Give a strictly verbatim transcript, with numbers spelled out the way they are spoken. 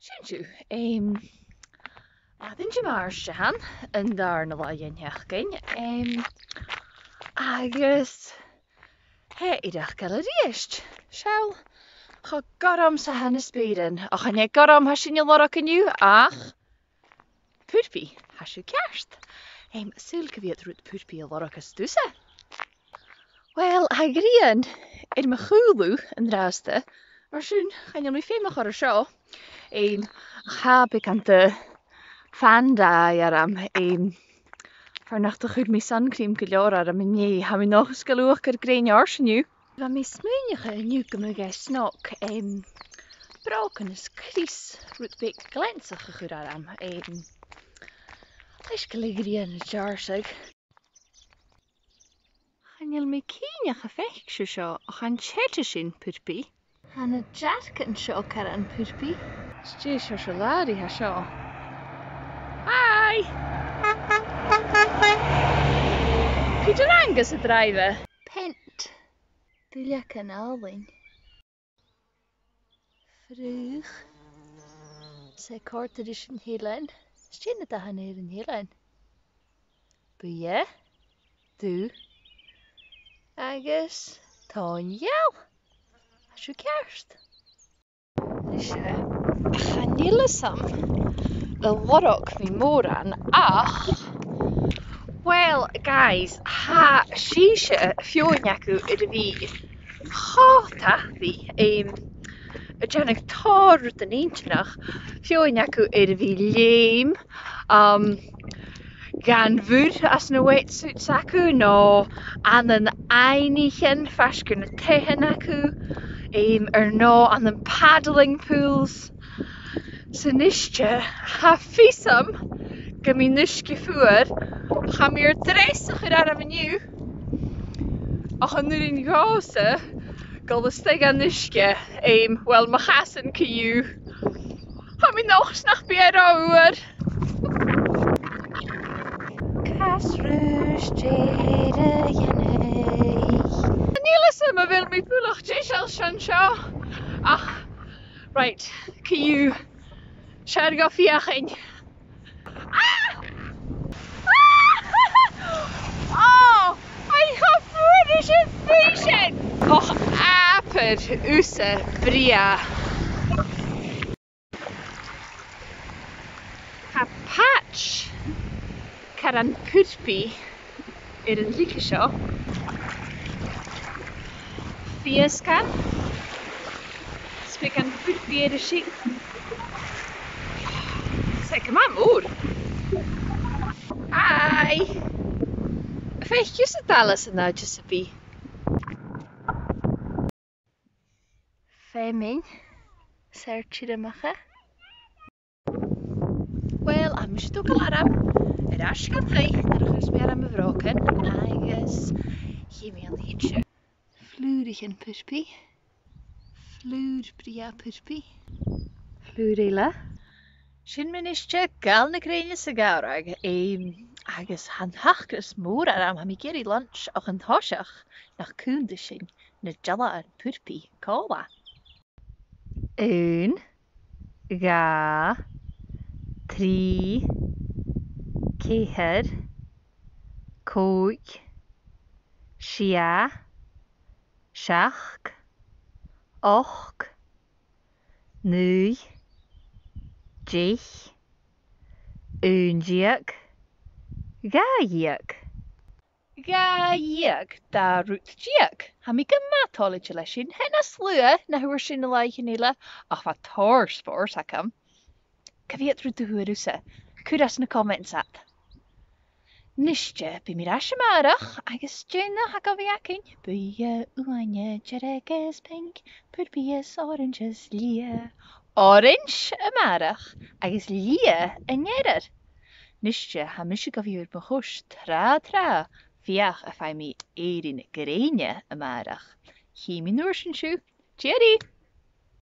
Sin thu, em, a' dol timcheall air an dàrna latha dhen t-seachdain, em, agus tha e dìreach gu leòr a-rithist. Seall cho gorm 's a tha na speuran, ach chan e gorm a tha sinn a' lorg an-diugh, ach purpaidh, tha sibh ceart. Em, saoil cia mheud rud purpaidh a lorgas tusa? Uill, tha a' ghrian air mo chùlaibh an-dràsta, mar sin chan eil mi feumach air seo. Em, ach tha beagan de fan dye orm, em, far nach do chuir mi sun cream gu leòr orm an-dè, tha mi an dòchas gu bheil uachdar grèine orm an-diugh. Bha mi a' smaoineachadh an-diugh gum biodh e snog, em, brògan is crios, rud beag gleansach a chur orm, em, leis gu bheil a' ghrian a' deàrrsadh. Chan eil mi cinnteach am faic sibh seo, ach an t-seada sin purpaidh? Tha na dearcan seo caran purpaidh. 'S dè seòrsa làraidh a tha seo? Hi! Peter Angus a' draibheadh. Peant. Duilleagan àlainn. Fraoch. 'S e còrd ris an t-eilean. 'S dè na dathan air an eilean? Buidhe, dubh agus tòin gheal. Tha sibh ceart. Nise, chan eil fhios agam a lorg mi mòran ach, well, guys, tha sibhse feadhainn agaibh air a bhith cho tapaidh, em, a' dèanamh tòrr rudan inntinneach, feadhainn agaibh air a bhith a' leum, um, gun mhuir anns na wetsuits agaibh, no ann an aibhnichean faisg air na taighean agaibh, em, air neo ann am paddling pools. 'S a-niste, tha fios agam gum bi an uisge fuar, tha mi air dreas a chur orm an-diugh, ach an urrainn dhòmhsa a dhol a-steach dhan uisge, em, uill, mo chasan co-dhiù. Tha mi an dòchas nach bi e ro fhuar. Casruisgte a dhèanamh. Chan eil fhios agam a bheil mi buileach deiseil son seo. Ach, right, co-dhiù, 's fheàrr dhomh feuchainn. Ah! Ah! Oh! Tha e cho fuar ris a' bhìdh sin! Och, abair thusa brèagha. Tha patch caran purpaidh air an leigeil seo. Fiasgan. 'S beagan purpaidh air a sin. 'S e gu math mòr. Hi! Am faic thusa Dallas an àite sam bith? Feamainn, 's e ar tiormachadh. Uill, tha mise a' dol a dh'fhalbh air ais dhan taigh nuair a chuireas mi orm mo bhrògan agus chì mi an oidhche. Flùraichean purpaidh. Flùr brèagha purpaidh. Flùr eile. Sin mi a-niste a' gabhail na grèine sa ghàrradh, em, agus tha an t-acras mòr orm, tha mi ag iarraidh lunch ach an toiseach nach cunnt sinn na dealbhan purpaidh còmhla. Aon, dhà, trì, ceithir, còig, sia, seachd, ochd, naoi, deich, aon deug, dhà dheug. Dhà dheug, dà rud deug. Tha mi gu math toilichte leis sin. Tha e nas lugha na fhuair sinn na làithean eile, ach bha tòrr spòrs agam. Cia mheud rud a fhuair thusa? Cuir anns na comments iad. Nise, bidh mi air ais a-màireach, agus dè na th' agaibh ri fhaicinn? Buidhe, uaine, dearg is pinc, purpaidh is orains is liath. Orains a-màireach agus liath an-dràsta. Nise, tha mise gu bhith air mo chois tràth, tràth, feuch am faigh mi èirigh na grèine a-màireach. Chì mi an uair sin sibh. Cheerie!